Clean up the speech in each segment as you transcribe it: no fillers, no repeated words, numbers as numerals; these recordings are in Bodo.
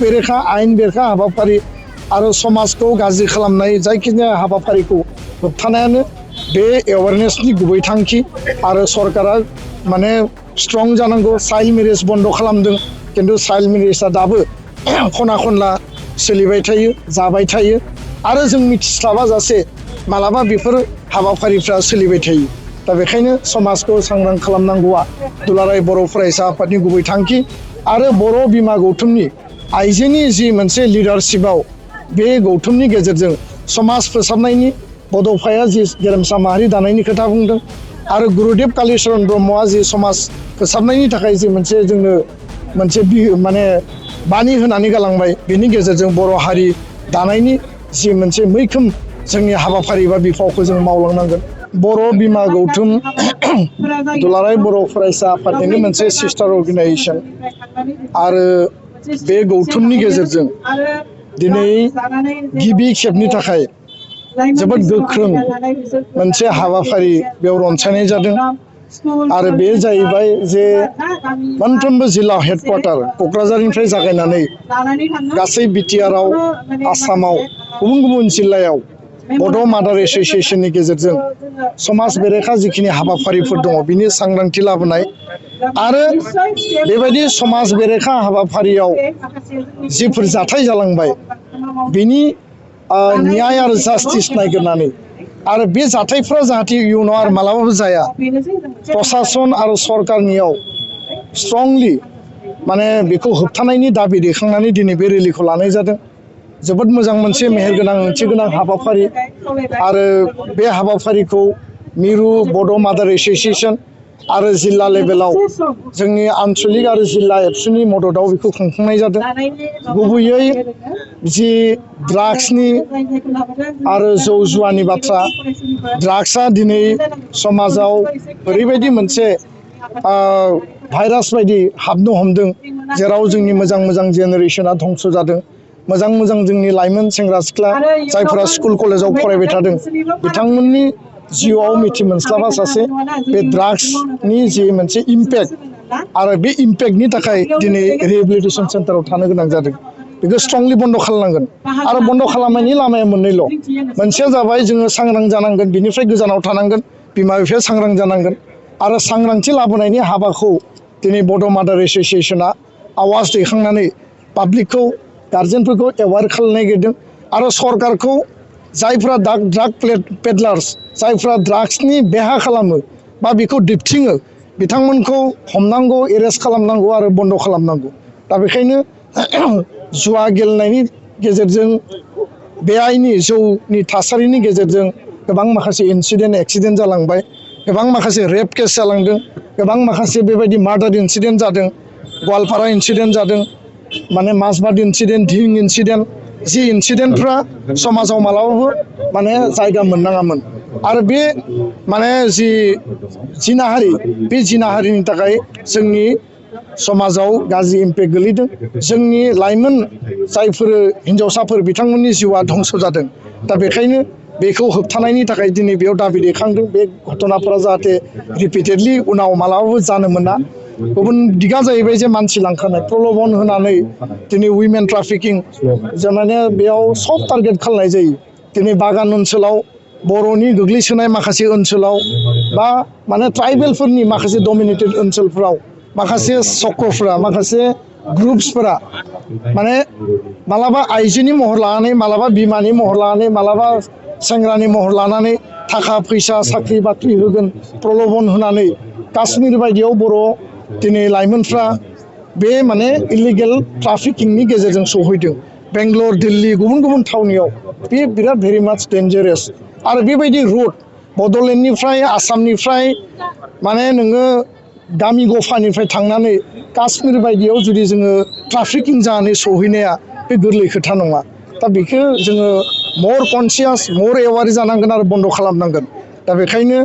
बेरेखा आयेन बेरेखा हाबाफारि आरो समाजखौ गाज्रि खालामनाय जायखिजाया हाबाफारिखौ होबथानायानो बे एवारनेसनि गुबै थांखि आरो सरकारा माने स्ट्रं जानांगौ। चाइल्ड मेरेज बन्द खालामदों किन्तु चाइल्ड मेरेजआ दाबो खना खनला सोलिबाय थायो जाबाय थायो आरो जों मिथिस्लाबा जासे मालाबा बेफोर हाबाफारिफ्रा सोलिबाय थायो। दा बेखायनो समाजखौ सांग्रां खालामनांगौआ दुलाराय बर' फरायसा आफादनि गुबै थांखि आरो बर' बिमा गौथुमनि आइजोनि जि मोनसे लिडारशिपआव बे गौथुमनि गेजेरजों समाज फोसाबनायनि बड'फाया जि गेरेमसा माहारि दानायनि खोथा बुंदों आरो गुरुदेव कालिचरन ब्रह्मआ जि समाज फोसाबनायनि थाखाय जि मोनसे जोंनो मोनसे माने बानि होनानै गालांबाय बेनि गेजेरजों बर' हारि दानायनि जि मोनसे मैखोम जोंनि हाबाफारि बा बिफावखौ जों मावलांनांगोन। बर' बिमा गौथुम दुलाराय बर' फरायसा आफादनिनो मोनसे सिस्टार अर्गेनाइजेसन आरो बे गौथुमनि गेजेरजों दिनै गिबि खेबनि थाखाय जोबोद गोख्रों मोनसे हाबाफारि बेयाव रनसायनाय जादों आरो बे जाहैबाय जे मोनफ्रोमबो जिल्ला हेडक्वार्टार क'क्राझारनिफ्राय जागायनानै गासै बिटिआरआव आसामाव गुबुन गुबुन जिल्लायाव बड' मादार एस'सियेसननि गेजेरजों समाज बेरेखा जिखिनि हाबाफारिफोर दङ बिनि सांग्रांथि लाबोनाय आरो बेबायदि समाज बेरेखा हाबाफारियाव जिफोर जाथाय जालांबाय बिनि न्याय आरो जास्टिस नागिरनानै आरो बे जाथायफ्रा जाहाथे इयुनाव आरो मालाबाबो जाया प्रसासन आरो सरकारनियाव स्ट्रंलि माने बेखौ होबथानायनि दाबि दैखांनानै दिनै बे रेलिखौ लानाय जादों। जोबोद मोजां मोनसे मेहेरगोनां ओंथि गोनां हाबाफारि आरो बे हाबाफारिखौ मिरु बड' मादार एस'सियेसन आरो जिल्ला लेभेलाव जोंनि आनसलिक आरो जिल्ला एबसुनि मददआव बेखौ खुंफुंनाय जादों। गुबैयै जि ड्राग्सनि आरो जौ जुवानि बाथ्रा ड्राग्सआ दिनै समाजाव ओरैबायदि मोनसे भाइरास बायदि हाबनो हमदों जेराव जोंनि मोजां मोजां जेनेरेसना धंस जादों। मोजां मोजां जोंनि लाइमोन सेंग्रा सिख्ला जायफोरा स्कुल कलेजाव फरायबाय थादों बिथांमोननि जिउआव मिथि मोनस्लाबा सासे बे ड्राग्सनि जि मोनसे इम्पेक्ट आरो बे इम्पेक्टनि थाखाय दिनै रिहेबिलिटेसन सेन्टाराव थानो गोनां जादों। बेखौ स्ट्रंलि बन्द खालामनांगोन आरो बन्द खालामनायनि लामाया मोननैल'। मोनसेया जाबाय जोङो सांग्रां जानांगोन बिनिफ्राय गोजानाव थानांगोन बिमा बिफाया सांग्रां जानांगोन आरो सांग्रांथि लाबोनायनि हाबाखौ दिनै बड' मादार एस'सियेसना आवाज दैखांनानै पाब्लिकखौ गार्जेनफोरखौ एवार खालामनो नागिरदों आरो सरकारखौ जायफ्रा ड्राग पेडलार्स जायफ्रा ड्राग्सनि बेहा खालामो बा बेखौ दिबथिङो बिथांमोनखौ हमनांगौ एरेस्ट खालामनांगौ आरो बन्द खालामनांगौ। दा बेखायनो जुवा गेलेनायनि गेजेरजों बेआइनि जौनि थासारिनि गेजेरजों गोबां माखासे इन्सिडेन्ट एक्सिडेन्ट जालांबाय गोबां माखासे रेप केस जालांदों गोबां माखासे बेबायदि मार्डार इन्सिडेन्ट जादों गवालपारा इन्सिडेन्ट जादों माने माजबाद इन्सिडेन्ट धिं इन्सिडेन्ट जि इन्सिडेन्टफ्रा समाजाव मालाबाबो माने जायगा मोननाङामोन आरो बे माने जि जिनाहारि बे जिनाहारिनि थाखाय जोंनि समाजाव गाज्रि इम्पेक्ट गोलैदों। जोंनि लाइमोन जायफोर हिन्जावसाफोर बिथांमोननि जिउआ धंस जादों। दा बेखायनो बेखौ होबथानायनि थाखाय दिनै बेयाव दाबि दैखांदों बे घटनाफोरा जाहाथे रिपिटेडलि उनाव मालाबाबो जानो मोना। गुबुन दिगा जाहैबाय जे मानसि लांखानाय प्रलबन होनानै दिनै उइमेन ट्राफिकिं माने बेयाव सब टारगेट खालामनाय जायो। दिनै बागान ओनसोलाव बर'नि गोग्लैसोनाय माखासे ओनसोलाव बा माने ट्राइबेलफोरनि माखासे डमिनेटेड ओनसोलफ्राव माखासे चक्रफ्रा माखासे ग्रुप्सफोरा माने मालाबा आइजोनि महर लानानै मालाबा बिमानि महर लानानै मालाबा सेंग्रानि महर लानानै थाखा फैसा साख्रि बाख्रि होगोन प्रलबन होनानै काश्मीर बायदियाव बर' दिनै लाइमोनफ्रा बे माने इलिगेल ट्राफिकिंनि गेजेरजों सौहैदों। बेंगलर दिल्ली गुबुन गुबुन थावनियाव बे बिराद भेरि माच डेन्जारास आरो बेबायदि रुट बड'लेण्डनिफ्राय आसामनिफ्राय माने नोङो गामि गफानिफ्राय थांनानै काश्मीर बायदियाव जुदि जोङो ट्राफिकिं जानानै सौहैनाया बे गोरलै खोथा नङा। दा बेखौ जोङो मर कनसियास मर एवार जानांगोन आरो बन्द खालामनांगोन। दा बेखायनो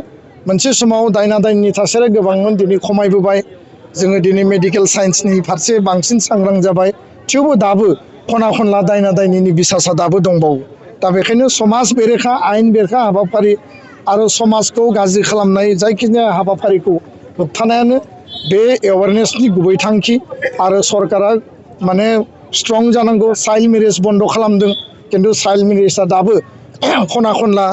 मोनसे समाव दायना दायनिनि थासारिया गोबांमोन दिनै खमायबोबाय जोङो दिनै मेडिकेल साइन्सनि फारसे बांसिन सांग्रां जाबाय थेवबो दाबो खना खनला दायना दायनिनि बिसासा दाबो दंबावो। दा बेखायनो समाज बेरेखा आयेन बेरेखा हाबाफारि आरो समाजखौ गाज्रि खालामनाय जायखिजाया हाबाफारिखौ होबथानायानो बे एवारनेसनि गुबै थांखि आरो सरकारा माने स्ट्रं जानांगौ चाइल्ड मेरेज बन्द खालामदों खिन्थु चाइल्ड मेरेजआ दाबो खना खनला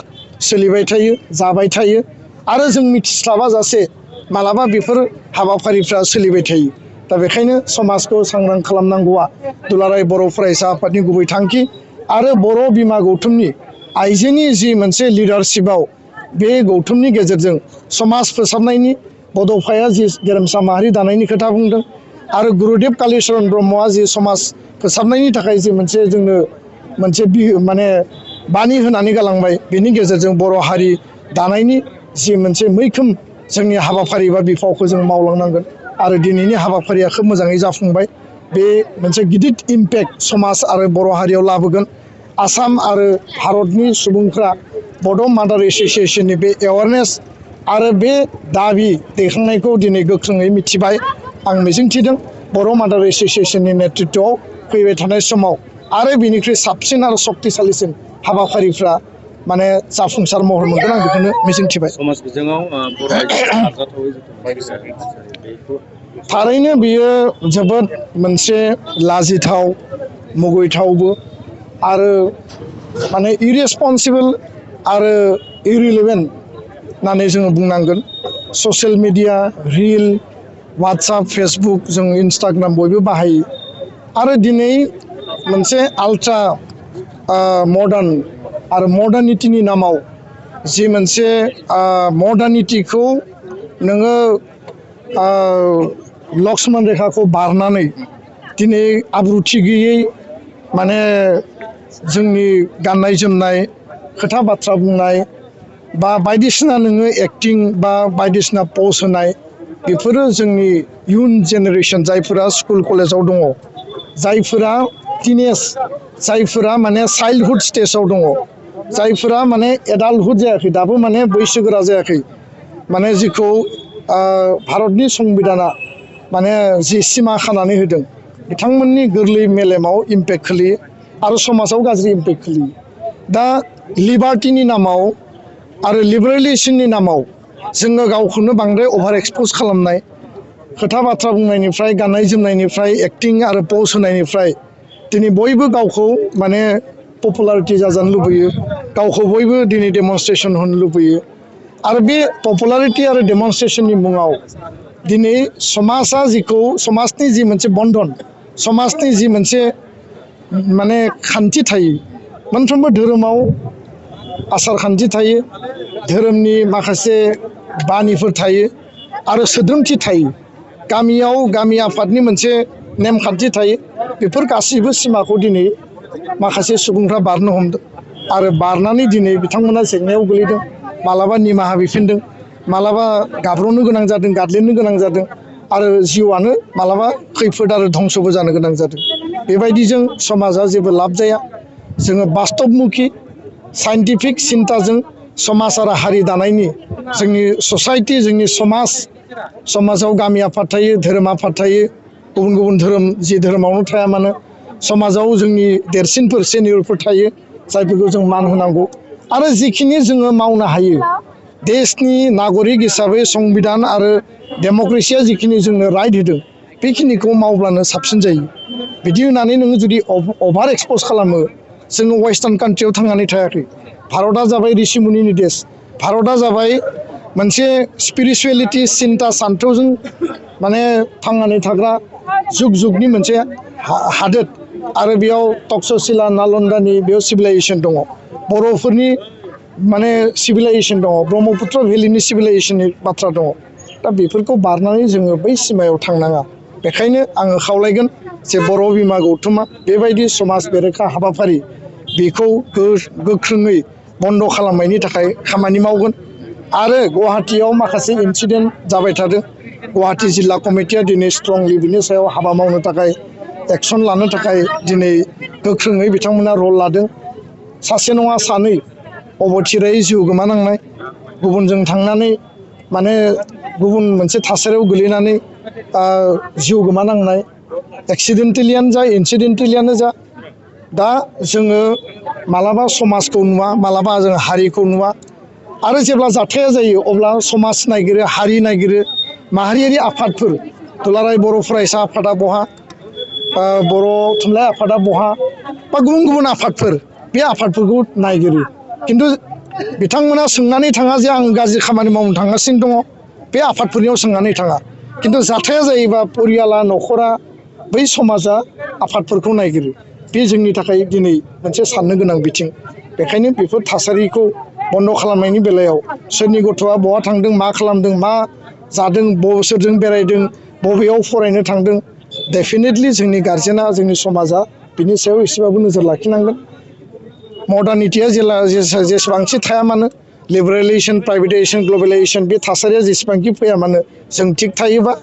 सोलिबाय थायो जाबाय थायो आरो जों मिथिस्लाबा जासे मालाबा बेफोर हाबाफारिफ्रा सोलिबाय थायो दा बेखायनो समाजखौ सांग्रां खालामनांगौआ दुलाराय बर' फरायसा आफादनि गुबै थांखि आरो बर' बिमा गौथुमनि आइजोनि जि मोनसे लिडारशिपआव बे गौथुमनि गेजेरजों समाज फोसाबनायनि बड'फाया जि गेरेमसा माहारि दानायनि खोथा बुंदों आरो गुरुदेव कालिचरन ब्रह्मआ जि समाज फोसाबनायनि थाखाय जि मोनसे जोंनो मोनसे माने बानि होनानै गालांबाय बेनि गेजेरजों बर' हारि दानायनि जि मोनसे मैखोम जोंनि हाबाफारि बा बिफावखौ जों मावलांनांगोन आरो दिनैनि हाबाफारिया खोब मोजाङै जाफुंबाय बे मोनसे गिदिर इम्पेक्ट समाज आरो बर' हारियाव लाबोगोन आसाम आरो भारतनि सुबुंफ्रा बड' मादार एस'सियेसननि बे एवारनेस आरो बे दाबि दैखांनायखौ दिनै गोख्रोङै मिथिबाय आं मिजिंथिदों बर' मादार एस'सियेसननि नेतृत्वआव फैबाय थानाय समाव आरो बिनिख्रुइ साबसिन आरो शक्तिशालिसिन हाबाफारिफ्रा माने जाफुंसार महर मोनगोन आं बेखौनो मिजिंथिबाय समाज बिजोङाव बर' आइजोफोरा आरजाथावै थारैनो बियो जोबोद मोनसे लाजिथाव मुगैथावबो आरो माने इरेसपन्सिबल आरो इरिलेभेन्ट होननानै जोङो बुंनांगोन social media reel WhatsApp Facebook जों इन्स्टाग्राम बयबो बाहायो आरो दिनै मोनसे आल्ट्रा मडार्न आरो मडार्निटिनि नामाव जि मोनसे मडार्निटिखौ नोङो लक्ष्मण रेखाखौ बारनानै दिनै आब्रुथि गैयै माने जोंनि गाननाय जोमनाय खोथा बाथ्रा बुंनाय बा बायदिसिना नोङो एक्टिं बा बायदिसिना पस्ट होनाय बेफोरो जोंनि इयुन जेनेरेसन जायफोरा स्कुल कलेजाव दङ जायफोरा टिनेज जायफोरा माने चाइल्डहुड स्टेजाव दङ जायफोरा माने एडाल्टहुड जायाखै दाबो माने बैसोगोरा जायाखै माने जिखौ भारतनि संबिधाना माने जि सिमा खानानै होदों बिथांमोननि गोरलै मेलेमाव इम्पेक्ट खोलैयो आरो समाजाव गाज्रि इम्पेक्ट खोलैयो दा लिबार्टिनि नामाव आरो लिबारेलिजेसननि नामाव जोङो गावखौनो बांद्राय अभार एक्सप'ज खालामनाय खोथा बाथ्रा बुंनायनिफ्राय गाननाय जोमनायनिफ्राय एक्टिं आरो पस्ट होनायनिफ्राय दिनै बयबो गावखौ माने पपुलारिटि जाजानो लुबैयो गावखौ बयबो दिनै डेमनस्ट्रेसन होनो लुबैयो आरो बे पपुलारिटि आरो डेमनस्ट्रेसननि मुङाव दिनै समाजा जिखौ समाजनि जि मोनसे बन्धन समाजनि जि मोनसे माने खान्थि थायो मोनफ्रोमबो धोरोमाव आसार खान्थि थायो धोरोमनि माखासे बानिफोर थायो आरो सोद्रोमथि थायो गामियाव गामि आफादनि मोनसे नेमखान्थि थायो बेफोर गासैबो सिमाखौ दिनै माखासे सुबुंफ्रा बारनो हमदों आरो बारनानै दिनै बिथांमोना जेंनायाव गोलैदों मालाबा निमाहा बिफिनदों मालाबा गाब्र'नो गोनां जादों गादलिननो गोनां जादों आरो जिउआनो मालाबा खैफोद आरो धंसबो जानो गोनां जादों बेबायदिजों समाजा जेबो लाब जाया जोङो बास्तबमुखि साइन्टिफिक सिन्ताजों समाज आरो हारि दानायनि जोंनि ससाइटि जोंनि समाजाव गामि आफाद थायो धोरोम आफाद थायो गुबुन गुबुन धोरोम जि धोरोमावनो थाया मानो समाजाव जोंनि देरसिनफोर सेनियरफोर थायो जायफोरखौ जों मान होनांगौ आरो जिखिनि जोङो मावनो हायो देशनि नागरिक हिसाबै संबिधान आरो डेम'क्रेसिया जिखिनि जोंनो राइट होदों बेखिनिखौ मावब्लानो साबसिन जायो बिदि होननानै नोङो जुदि अभार एक्सप'ज खालामो जोङो वेस्टार्न कान्ट्रियाव थांनानै थायाखै भारतआ जाबाय ऋषिमुनिनि देश भारतआ जाबाय मोनसे स्पिरिचुवेलिटि सिन्ता सान्थौजों माने थांनानै थाग्रा जुग जुगनि मोनसे हादोर आरो बेयाव तक्षशिला नालन्दानि बेयाव सिभिलाइजेसन दङ बर'फोरनि माने सिभिलाइजेसन दङ ब्रह्मपुत्र भेलिनि सिभिलाइजेसननि बाथ्रा दङ दा बेफोरखौ बारनानै जोङो बै सिमायाव थांनाङा बेखायनो आङो खावलायगोन जे बर' बिमा गौथुमा बेबायदि समाज बेरेखा हाबाफारि बेखौ गोख्रोङै बन्द' खालामनायनि थाखाय खामानि मावगोन आरो गुवाहाटीयाव माखासे इन्सिडेन्ट जाबाय थादों गुवाहाटी जिल्ला कमिटिया दिनै स्ट्रंलि बिनि सायाव हाबा मावनो थाखाय एक्सन लानो थाखाय दिनै गोख्रोङै बिथांमोना रल लादों सासे नङा सानै अबथिरायै जिउ गोमानांनाय गुबुनजों थांनानै माने गुबुन मोनसे थासारियाव गोलैनानै जिउ गोमानांनाय एक्सिडेन्टेलियानो जा इन्सिडेन्टेलियानो जा दा जोङो मालाबा समाजखौ नुवा मालाबा जों हारिखौ नुवा आरो जेब्ला जाथाया जायो अब्ला समाज नागिरो हारि नागिरो माहारियारि आफादफोर दुलाराय बर' फरायसा आफादा बहा बर' थुनलाइ आफादा बहा बा गुबुन गुबुन आफादफोर बे आफादफोरखौ नायगिरो खिन्थु बिथांमोना सोंनानै थाङा जे आं गाज्रि खामानि मावनो थांगासिनो दङ बे आफादफोरनियाव सोंनानै थाङा खिन्थु जाथाया जायोबा परियाला न'खरा बै समाजा आफादफोरखौ नायगिरो बे जोंनि थाखाय दिनै मोनसे साननो गोनां बिथिं बेखायनो बेफोर थासारिखौ बन्द' खालामनायनि बेलायाव सोरनि गथ'आ बहा थांदों मा खालामदों मा जादों सोरजों बेरायदों बबेयाव फरायनो थांदों डेफिनेटलि जोंनि गार्जेना जोंनि समाजा बिनि सायाव एसेबाबो नोजोर लाखिनांगोन मडार्निटिया जेसेबांखि थाया मानो लिबारेलाइजेसन प्राइभेटाइजेसन ग्लबेलाइजेसन बे थासारिया जेसेबांखि फैया मानो जों थिग थायोबा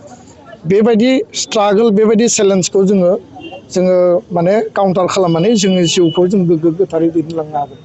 बेबायदि स्ट्रागोल बेबायदि चेलेन्जखौ जोङो माने काउन्टार खालामनानै जोंनि जिउखौ जों गोग्गो गोथारै दैदेनलांनो हागोन